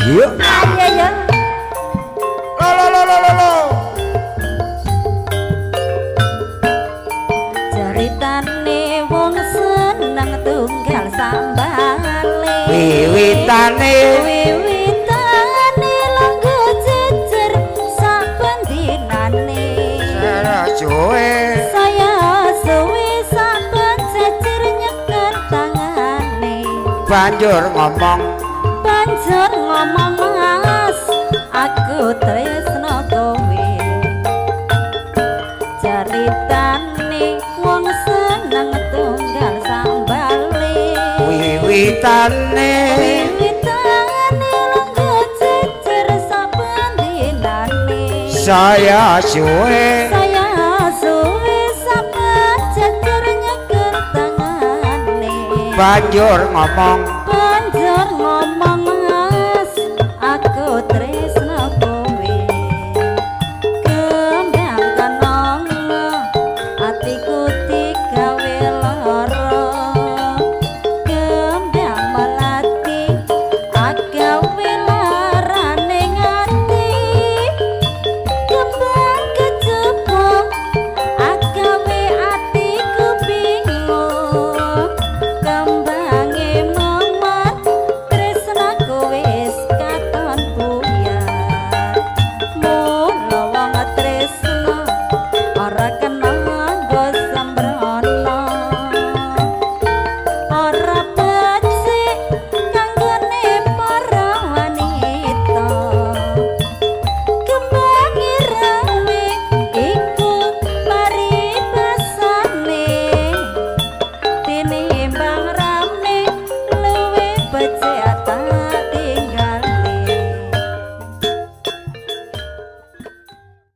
Iya. Ayo ya. Lo lo lo lo lo lo. Ceritane wong seneng tunggal sambale. Wiwitane wiwitane lungguh jejer saben dinane. Suwe. Saya suwe saben jejer nyeker tangane. Banjur ngomong. Banjur ngomong, mas, aku tresno kowe. Ceritane wong seneng tunggal sambale. Wiwitane wiwitane lungguh jejer saben dinane. Saya suwe. Saya suwe saben jejer nyeker tangane. Banjur ngomong. Banjur ngomong.